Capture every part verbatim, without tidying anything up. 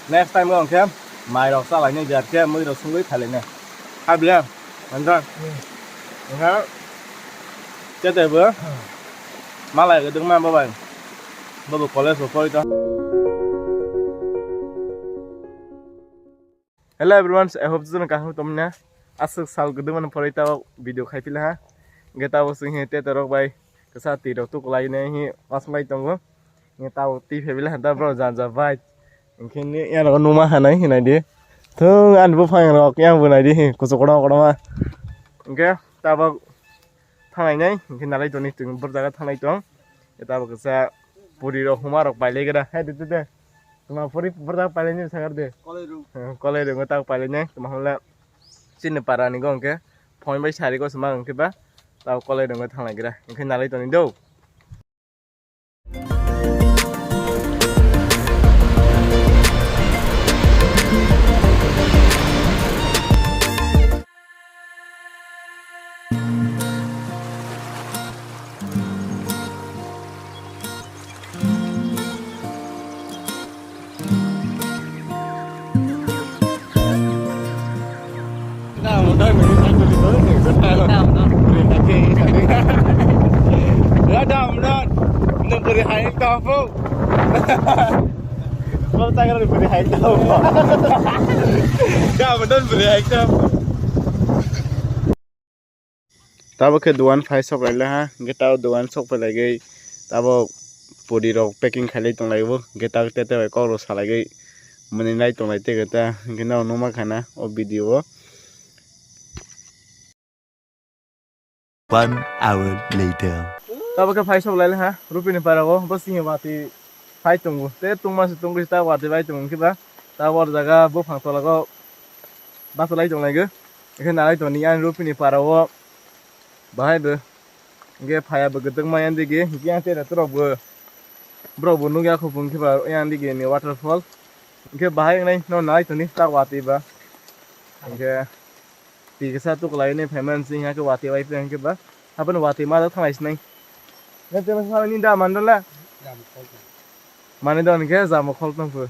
Next time o hwnkhe mai rok chalainai jar khe mui rok sungwi phailainai. Ha bile? Manjak. Wngkha. Tete bo. Malai kwdwkma bo bai. Bo bo college bo pori to. Hello everyone, I hope jotono kaham tongmani. Aswk sal kwdwmani pore tabok video khai pila ha. Hwnkhe tabok chwng hi tete rok bai kwsa twi rok tukulai nai hi waslai tongo. Hwnkhe tabok twi phai pila ha da bro janja bai. Hwnkhe ni yang rok numa hanai hinai di. Thung ani buphang rok yang bo nai di hi kuchuk kotorma kotorma. Hwnkhe tabok thanglai nai hwnkhe nalai toni tong bor jaga thanglai tong. Tabok kwsa puri rok huma rok pailai gra. Hai de de de. Tuma puri bor jaga pailai ni sakar de. Kolai rung. Kolai rung tak pailai nai. Tuma hwnle chini para ni gong khe phone bai sari ko sma hwnkhe ba. Tabok kolai rung thanglai gra. Hwnkhe nalai toni do. Tabok khe dogan phai sok lai ha, hwnkhe tabok dogan sok phai lai gwi tabok puri rok packing khai lai tong lai bo, hwnkhe tabok tete bai kok rok sa lai gwi mwnwi nai tong lai tei khe ta, hwnkhe no numa kha na o video o. One hour later. Tabok khe phai sok lai ha, Rupini para o, bo sini watwi phai tongo. Tei tungma se tungwi ta watwi bai tongo hwnkhe ba. Ta o jaga buphang tola o bachalai tong lai gwi. Hwnkhe nalai toni ani Rupini para o bahai bo. Hwnkhe phaiya bo kwdwkma yang digi, hwnkhe yang tei rok bo, borok bo nukya kho bo hwnkhe ba yang digi ni waterfall. Hwnkhe bahai wngnai no nalai toni ta watwi ba. Hwnkhe Twi kisa tukulai ni phaimani se hingke watwi bai phaikhe ba. Haphano watwi ma thanglai sinai. Nang tei masa ni da mandala. Mani don khe jamo khol tong phu.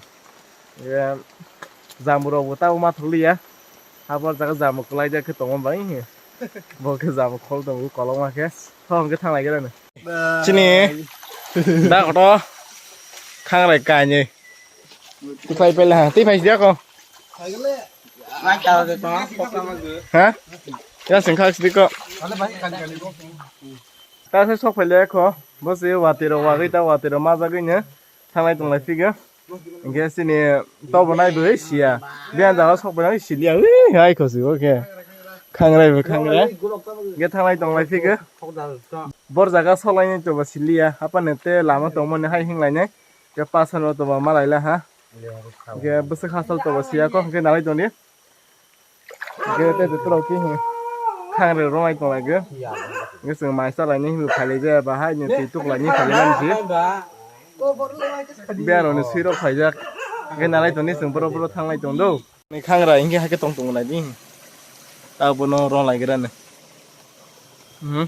Ye jamo rok bo tabo ma thok liya. Habo jaga jamo kwlai jak khe tongo bai. Bo khe jamo khol tongo kolokma khe. Thong khe thanglai gra ni. Chini da koto khangrai kainwi. Twi phai pele ha, twi phai siya ko. Ha? Ya sing khak sidi ko. Ta se sok phai le ko. Bo se watwi rok wagwi ta watwi rok ma jagwi ne. Thanglai tonglai phigo. Hwnkhe chini tobo nai bo siya. Biyan jaga sok phai nai siliya. Ui hai ko si bo khe. Khangrai bo khangrai. Hwnkhe thanglai tonglai phigo. Bor jaga sok lai ni to bo siliya. Apa ne te lama tongmani hai hinglai nai. Khe pasan o toba malai la ha. Khe bwswk hachal toba siya ko, khe nalai toni. Khe te te turo ki hi. Khangre ronai tonglai ge. Khe chwng mai salai ni hinwi phailai jaya ba hai ni twi tuklai ni phailai nani si. Biaro ni swi rok phaijak. Khe nalai toni chwng boro boro thanglai tong do. Ni khangra hingke hake tong tong nai di. Ta bono rong lai gira ne. Hmm.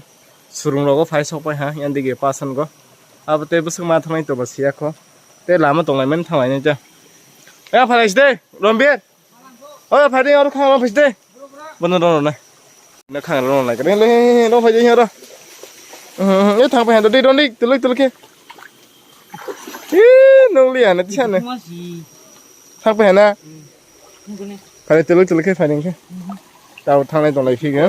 Surung rogo phai sok pai ha, yang dige pasan go. Abo te bwswk ma thangnai to ba siya kho. Te lama tong lai men thanglai nai ta. Ya phai lai side, Rombir. O phai de oro khang phai side. Bono rong rong nai. Na khang rong lai kare le, rong phai de oro. Hmm, e thang phai ha de rong di, tuluk tuluk ke. Ih, nong liya na tisa ne. Thang phai ha na. Phai tulu tulu khe phai nang khe. Tao thangnai tonglai phige.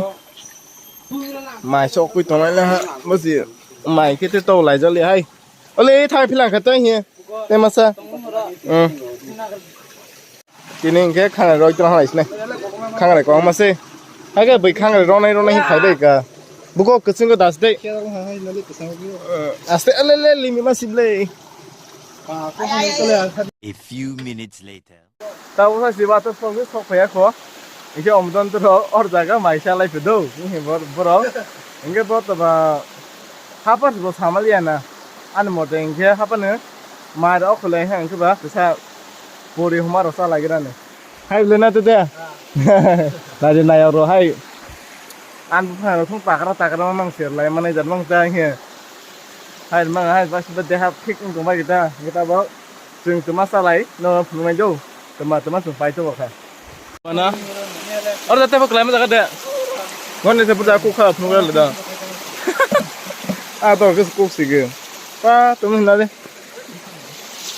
Mai sok kui tonglai le ha. Bosi mai khe te tao lai jali hai. Ole thang philang kha tei he. Te masa. Hmm. Tini hingke khangai roi tong halai sinai. Khangai kong mase. Hake bui khangai ronai ronai hi phai dai ka. Buko kuching ko das dai. Aste ale le limi ma sible. A few minutes later. Tabuk sa si waterfall khe sok phaiya kho. Hingke omdon toro or jaga mai sa lai phi do. Hingke bor-, borok. Hingke bo toba hapas bo samal ya na. Ani mote hingke hapano mai rok khulai hingke ba kisa pori huma rok sa lai gira ni. Hai bole na tete. Nai de nai oro hai. An buphang rok thung takra takra ma mang ser lai manai jar mang ta hingke. Hai mang hai bas ba deha thik wng tong bai kita. Kita bo chwng tuma sa lai no phunuk nai do. Tama tama sung pai to kha. Mana? Oro jate bo kelai ma jaga de. Ngoni se puja kuk kha phunuk ra le da. A to kis kuk si ge. Pa tama na de.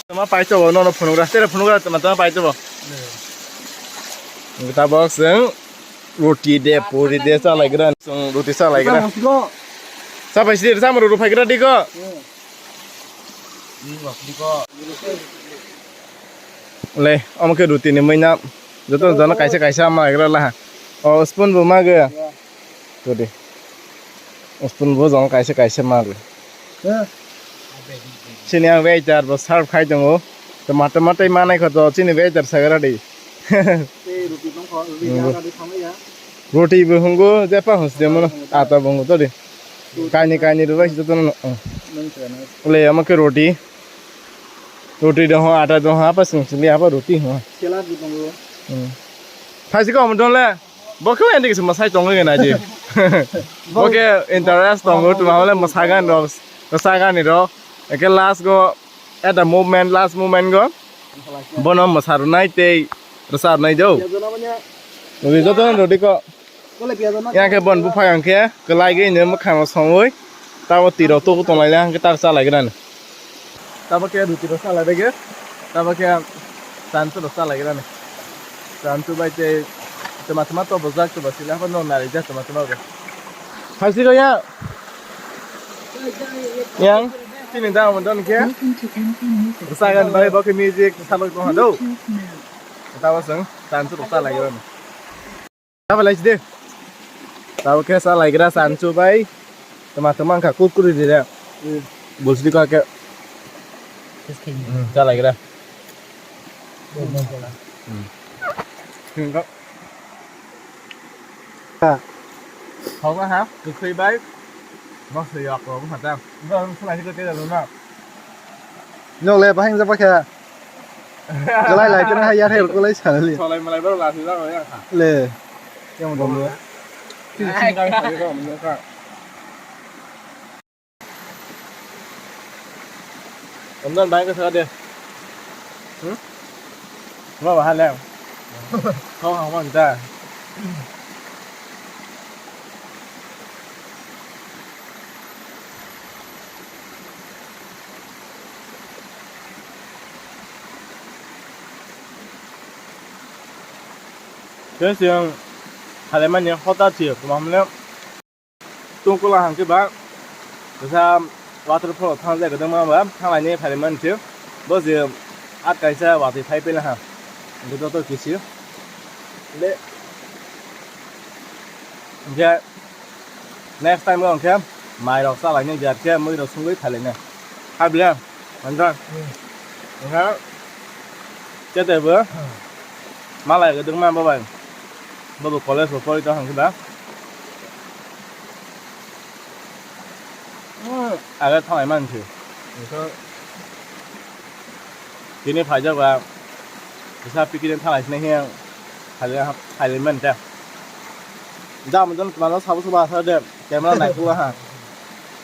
Tama pai to no no phunuk ra. Tere phunuk ra tama tama pai to bo. Kita box seng. Roti de, puri de, sa lai gra. Sung roti sa lai gra. Sa pai si, sa mo ru pai gra diko. Le, omo khe roti ni mui na. Joto jono kaisa kaisa ma gra la. O spoon bo ma ge. Roti. Spoon bo jong kaisa kaisa ma ge. Sini ang waiter bo serve khai tongo. Tama tama tei manai kho to chini waiter sa gra di. Tei roti tong kho, roti Hmm. jaga di thangya. Roti bo hungo, je pa hos de mono, ata bo hungo to de. Kaini kaini rwbai joto no. Nang sana. Le ama ke roti. Roti do ho, ata do ho, apa sing sili apa roti ho. Sela di tongo. Hmm. Phaisi ko mo don le. Bo khe endi kisa masai tongo gena ji. Bo ke interest tongo, tuma hole masagan rok, masagan ni rok. Eke last go, at the moment, last moment go. Bono masarunai tei rwcharnai do. Rwdi joto rwdi ko. Yang khe bon buphang yang khe kwlai gwi ni mwkhang rok songwi tabo twi rok tubu tonglai hwnkhe tak chalai gwnani. Tabo khe ruti rok chalai bai khe tabo khe chanchu rok chalai gwnani. Chanchu bai tei twma twma to bwjak twma sila phano narijak twma twma bo. Phaisi go ya. Yang chini da mo don khe. Sagan bai bo khe music salok tong ha do. Tabo song chanchu rok chalai gwnani. Tabo lai de. Tabo khe chalai gra chanchu bai. Twma twma wngkha kurkuri de. Bolsdi ko ke. Hmm, chalai gra. Hmm. Thok ha, kwkhwi bai. Mosri yok ko ha ta. Bo khlai ko te na. Nok le bahing ja pakha. Kalai lai kena hai yar hai kalai sana li. Solai malai bro la sila ya. Le. Yang dong le. Tin sing kami sari ko mun ka. Ramdan bai ka sa de. Hmm? Ma bahale. Kau hang man ta. Khe chwng phaimani hota thwiyo, tamo hwnle tungkula hangkhe ba kisa waterfall thangjak kwdwngma ba thanglaini phaimani thwiyo. Bo je at kaisa watwi phai pela ha. Hwnkhe joto kisi. Le. Hwnkhe Next time o hwnkhe mai rok chalainai biya khe mui rok sungwi phailainai. Ha bile? Manjak. Hmm. Hwnkhe kete bo. Hmm. Malai kwdwkma bo bai. Bo bo college bo pori tong hwnkhe ba. Hmm. Aga thanglai mansi. Hwnkhe Tini phaijak ba kisa picnic thanglai sini hiya khailai mani ta. Jam jon mano sabo sabo asa de camera nai kula ha.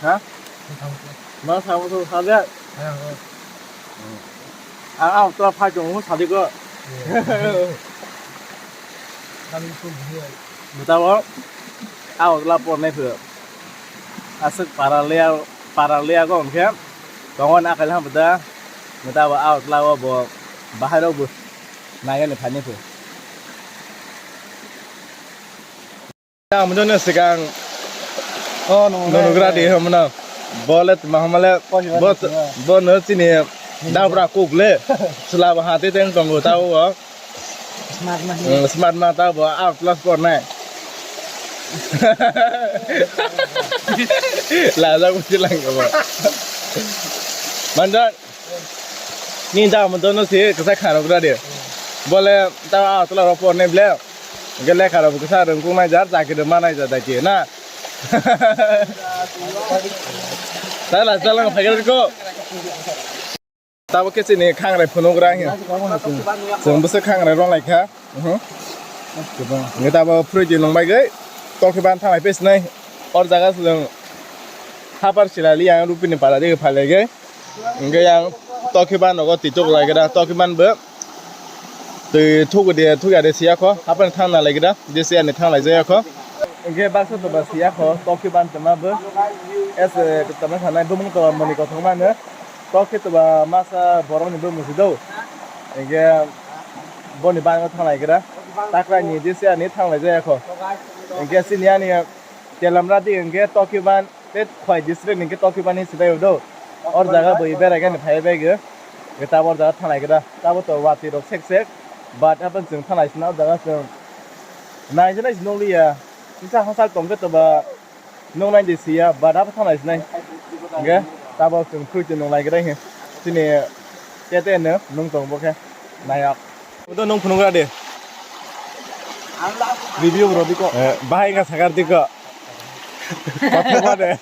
Ha? Mano sabo sabo sa de. Ang ang tora phai tong sadi ko. Bwtabo Agartala pornai pho. Aswk para leya, para leya go hwnkhe tongo na kaisa bwta. Bwta bo Agartala o bo bahai rok bo naigani phaini pho. Ang mujung no swkang. Oh, no, no, no, no, no, no. Bole tma hamale. Bo, bo no chini dabra kuk le. Chwla bo hati teng tongo ta o. Smart ma. Hmm, smart ma ta bo Agartala pornai. Lajak bo silang ko bo. Manjak. Ni da mo dono si kisa kharo gra de. Bole ta Agartala ro pornai ble. Gele kharo kisa rung kung nai jar, chakri rung ma nai jar dai na. Ta la salang phaigar ko. Tabo khe chini khangrai phunukgra hiya. Chwng bwswk khangrai rwlaikha. Mhm. Nge tabo phrwidi nungbaigwi tokhiban thanglai pes nai. Or jaga chwng hapar silali yang rupini para de phailaigwi. Hwnkhe yang tokhiban nogo titok laigra tokhiban bo. Twi thugu de, thuya de siya kho. Hapan thang na lagi da. Jesi ani thang lai jaya kho. Ge baksa to ba siya kho. Toki ban tama bo. Es, eh, tama sanai bumung to moni ko thong mano. Toki to ba masa borok ni bumung si do. Ge boni ban thang lai gira. Takra ni jesi ani thang lai jaya kho. Ge sini ani telamra di ge toki ban. Te Khwai district ni khe Toki ban ni sidai udo. Or jaga bui berai gani phai bai ge. Ge tabo or jaga thanglai ge da. Tabo to wati rok sek sek. But hapan chwng thanglai sina or jaga chwng. Nai sinai sinong liya. Kisa hasal tong khe to ba nong nai de siya. But hapan thanglai sinai. Ge tabo chwng phui chwng nong lai ge dai he. Chini tete no nung tong bo khe. Nayak. Udo nung phunung ra de. Review bro diko. Eh, bahai nga sakar diko. Kothok ma de.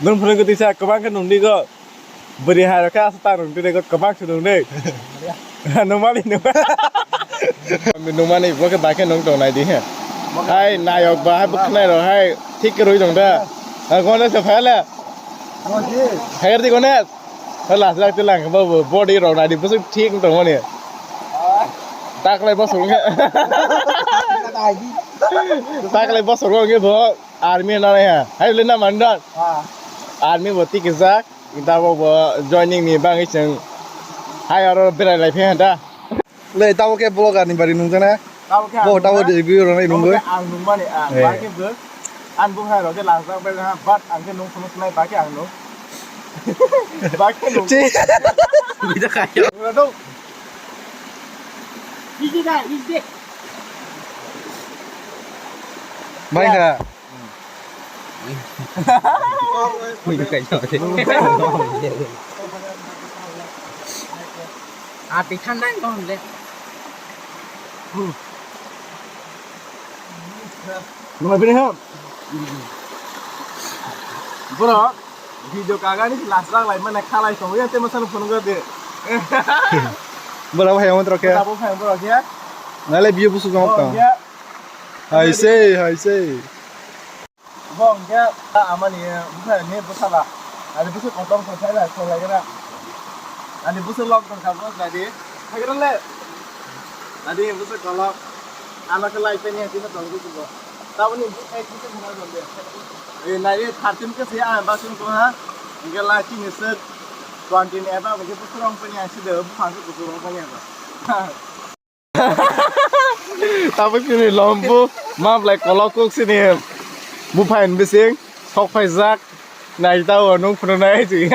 Nung phunung ko tisa kwbang khe nung diko. Bwrwi hai rok khe asa ta nung diko kwbang se nung de. Nung mani nung. Nung mani bo khe bai khe nung tong nai di he. Hai nayok ba hai bwkhnai rok hai thik khe roi tong da. Gone se phai le. Hai di gone. Last lak tilang khe bo body rok nai di bwswk thik wng tongmani. Taklai bosong khe. Taklai bosong khe bo army na nai ha. Hai le na man dan. Army bo tiki jak. Dabo bo joining ni bangwi chwng. Hai aro berai lai phe ha da. Le tabo khe vlogger ni bari nung jana. Tabo khe ang Bo tabo nungna. De review rwnai Tabo nungwi. Khe ang nungmani ang Eh. Ba khe bo. Ang bo hai rok khe last lak bai ha, but ang khe nung phunuk nai ba khe ang nung. Ba khe nung. Chi. Bida kaya. Nungna dong. Easy da, easy. Mai kha. Ati thandai tong le. Nungbai bini ha. Bro, video kagani last lak lai mane khalai tong ya te masal phone ga de. Bro, hai amon trok ya. Tabo phai bro ya. Nale view busu jong Oh, tong. Ya. Hai sei, hai sei. Bo hwnkhe amani bwsani bwsala. Ani bwswk kotor khe phaila khe lagira. Ani bwswk lok tongkha bo nadi. Phagira le. Nadi bwswk kolok. Ano khe lai peni hati no tong bwswk bo. Taboni bwsai kisa khna jon de. E nadi thirteen khe se ang basing tong ha. Hwnkhe lai chini se twenty ni eba hwnkhe bwswk rong peni ang side buphang se kuchuk rong peni ang. Tabuk chini lombu mablai kolok kuk sini buphain bising sok phaijak nai tao nung phunu nai ji.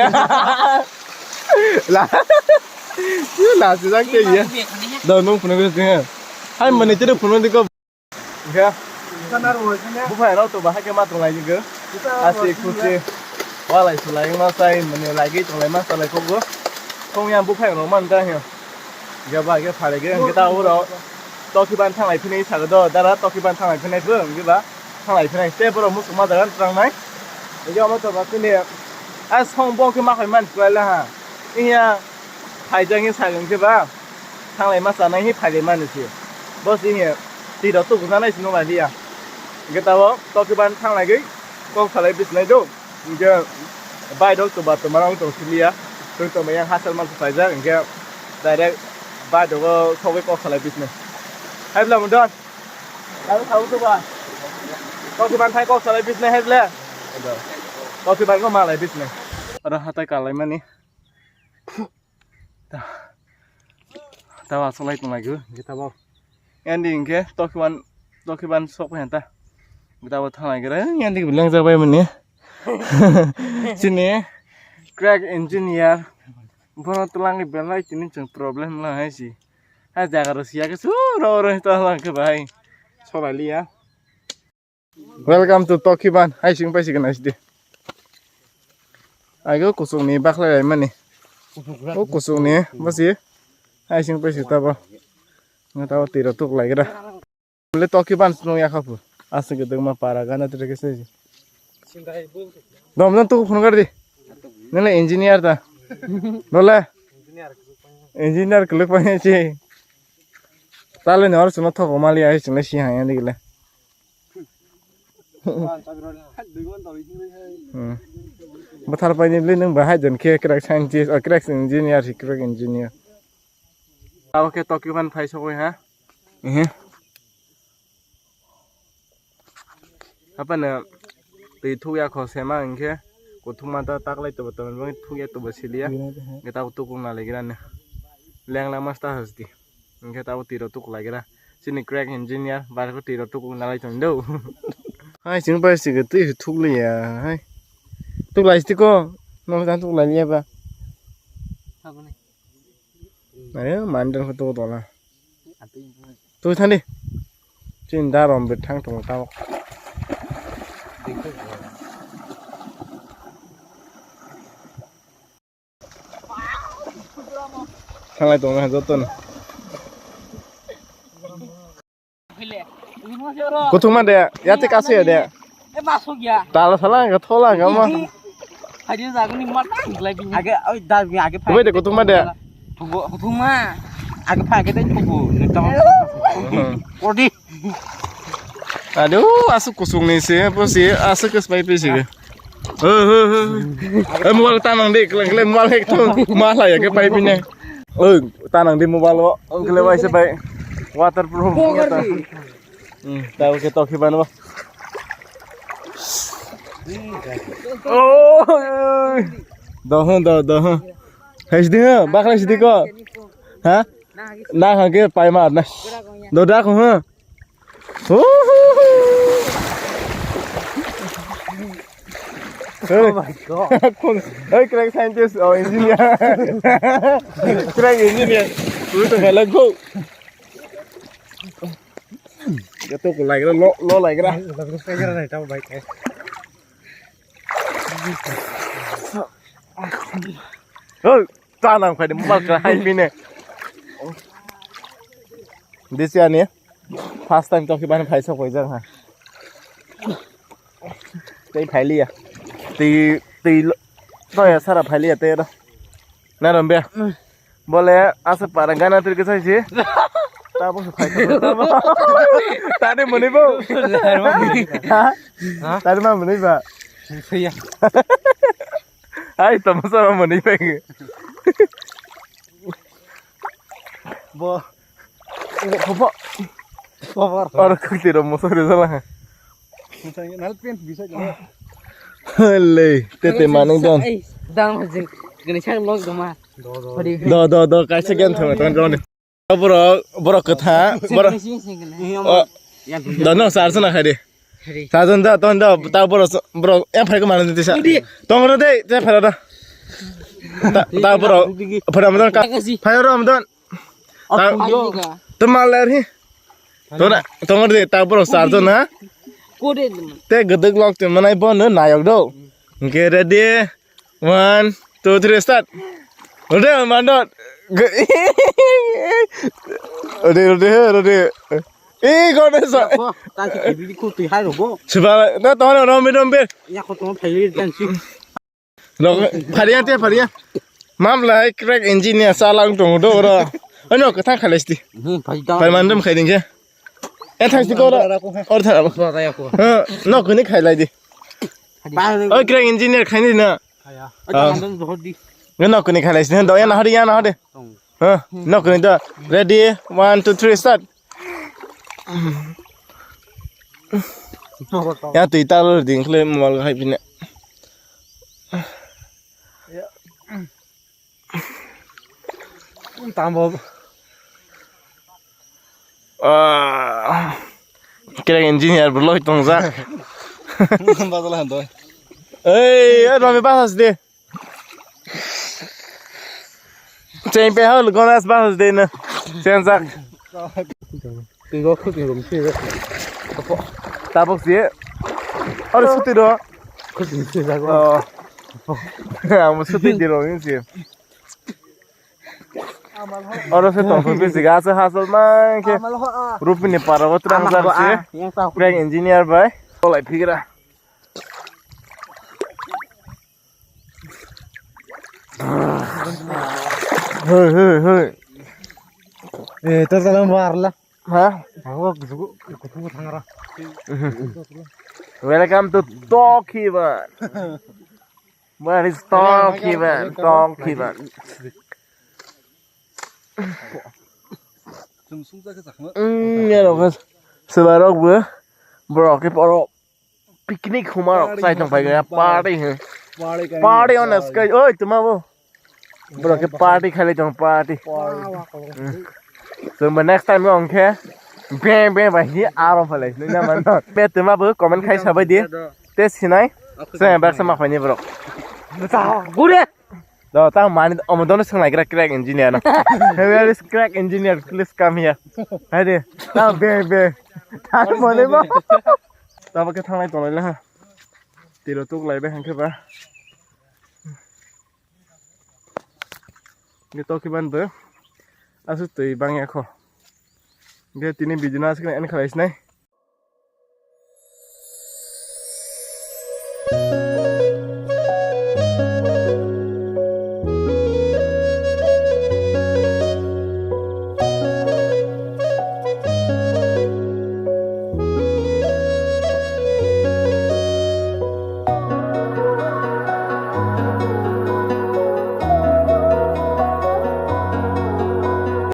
La, la sijak te ya. Do nung phunu bising. Hai mani tiri phunu diko. Ga. Buphai rok to bahai ke ma tonglai jigw. Asi khusi. Walai sulai ma sai mani lagi tonglai ma salai kogo. Tong yang buphai rok man ta he. Ga ba ga phare ga ga ta uro. Toki ban thanglai phinai sago do dara toki ban thanglai phinai phu ga ba. Thanglai phinai te boro musuk ma dagan trangnai. Ga ma to ba tini. As hong bong ke ma khai man kwala ha. Iya. Phaijak ni sago hwnkhe ba thanglai ma chanai hi phailai mani se. Bo se hiya twi rok tubujaknai se nung lai liya. Hwnkhe tabok tokiban thanglaigwi kok salai bisinai do. Hwnkhe bike rok tuba tongma rok tong siliya. Tong tongma yang hachal mansa phaijak hwnkhe direct bike rogo sogwi kok salai bisinai. Hai bwla mudon. Tabuk tabuk tuba. Tokiban thai kok salai bisinai hai bwla. Tokiban ko malai bisinai. Oro hatai kalaimani. Ta, ta wa solai tong lagi, kita bo. Yang di hingke, tokiban, tokiban sok pen ta. Kita bo thanglai kira, yang di bilang jabai mani. Sini, crack engineer. Bono tulang ni belai tini chwng problem la hai si. Ha jaga ro siya ke su ro ro ta lang ke bai. Solai liya. Welcome to Tokiban. Hai sing pai sikna sidi. Ago kusung ni baklai lai mani. O kusung ni masi. Hai sing pai sita bo. Nga tao tiro tuk lai gira. Le Tokiban sunu ya khapu. Asing gedeng ma para gana tere kese. Dom dom tuk phun gardi. Nele engineer ta. Nole. Engineer keluk pai si. Tale ni or sunu thok mali ai sing le si hai ani gile. Hmm. Bwthar paini bwlwi nwng bahai jon khe crack scientist, oh, crack engineer, si crack engineer. Abo khe Tokyo phan phai sogwi ha. Ehe. Hapano twi thukya kho sema hinkhe kuthukma ta taklai tobo tobo thukya tobo siliya. Hinkhe tabuk tukuk nalaigrani. Leng langma sta hasti. Hinkhe tabuk twi rok tukuk laigra. Chini crack engineer bar khe twi rok tukuk nalai tongdo. Hai chwng bai sike twi thukliya hai. Tuklai stiko. Nokjagani tuklai liya ba. Ayo mandir khe tuku tola. Twi thandi. Chini da rom bit thang tongo tabuk. Thanglai tongo jotono. Kuthukma de, yate kasu ya de. Tala sala ga thola ga ma. Age oi da age phai. Bai de kuthukma de. Kuthukma. Age phai age dai thugo. Odi. Ado asuk kusung ni se, bo se asuk kus pai pai se. He he he. Eh, mobile tanang de, kle kle mobile hek thung. Mala ya ke pai pine. Oi, tanang de mobile o. Kle bai se bai. Waterproof. Hmm, tau ke toki ban bo. Oh. Dohon do dohon. Hai sidi ha, bakla sidi ko. Ha? Na ha ke pai mar na. Do da ko ha. Oh my god. Hey, crack scientist, oh, engineer. Crack engineer. Ui to kala go. Gato ko laigra, lo, lo laigra. Laigra nai tamo bike. Hey. Tanang phai de mobile kra hai pine. This year ni first time toki ban phai sok phai jang ha. Tei phai liya. Tei tei lo. No ya sara phai liya tei ro. Na rom be. Bole asa para gana tir ke sai si. Tabo phai. Tade muni bo. Ha? Tade ma muni ba. Siya. Ai, tamo sama mani pegi. Bo. Bo, bo. Bo, bo. Or khukti ro moso re sala. Nal pen bisa jala. Hale, tete manung don. Ei, dang hajing. Gani chang log doma. Do, do. Do, do, do, kaisa gen thame ton don. Borok, borok kwtha, borok. Sing, sing, sing, sing. Oh, dono sar sana khai de. Hari. Sajon da, ton da, ta borok, borok, em phai ko manu disa. Udi. Tong ro de, te phai ro da. Ta, ta borok, phai ro amdon ka. Kasi. Phai ro amdon. Ta, oh, yo. Te mal er hi. Tona, tong ro de, ta borok sar jon ha. Ko de. Te gduk lok te manai bon no nayok do. Ge ready. One, two, three, start. Rode, mandot. Rode, rode, rode. Eh, kau dah sa. Ko, ta ki di ku ti hai rogo. Sebab, na tahu na, rombe, rombe. Ya ko to phai dan si. Lo, phariya te, phariya. Mam lai crack engineer salang tong do ro. Ano, kata khalesti. Hmm, phai da. Phai mandam khai ding ke. Eh, thang si ko ro. Or thara. Ko da ya ko. Ha, no kuni khai lai di. Oi, crack engineer khai ni na. Aya. Ah. Oi, tang dong, johor di. Nge nok ni khalai sini, do, ya, na hadi, ya, na hadi. Tong. Ha, nok ni do. Ready, one, two, three, start. Tong, tong. Ya, twi ta lo ding khle mobile hai pine. Ya. Tamo. Ah, kereng engineer bro loi tong ja. Bazala do. Ei, ei, rami basas de. Cheng pe hol gonas basas de na. Cheng jak. Twi go khuk ni rum twi go. Tabok si. Aro suti ro. Khuk ni twi go. Oh. Amo suti di ro ni si. Oro se tong thung phi siga se hasol ma khe. Rupini para bo twrang jak se. Yang tau. Crack engineer bai. Tolai phigra. Hoi, hoi, hoi. Eh, to salam warla. Ha? Aku kusuku kusuku thangra. Welcome to Tokiban. Where is Tokiban? Tokiban. Tokiban. Chwng sungsa khe sakma. Mm, ya rok. Sebarok bo. Borok ke poro picnic huma rok chai tong pai ya party he. Party on the sky. Oi, tuma bo. Borok ke party khai tong party. Chwng bo next time ong khe. Bang bang ba hi aro phalai. Nina man. Be tuma bo comment khai sabai di. Te sinai. Chwng bak sama phaini borok. Gure. Do ta mani omo dono swng lai crack engineer no. Where is crack engineer? Please come here. Hai de. Ta be be. Ta mone bo. Ta ba ke thanglai tonglai la. Tiro tuk lai be hangke ba. Ge to kiban bo. Asu twi bang ya kho. Ge tini video na sikna en khalai sinai.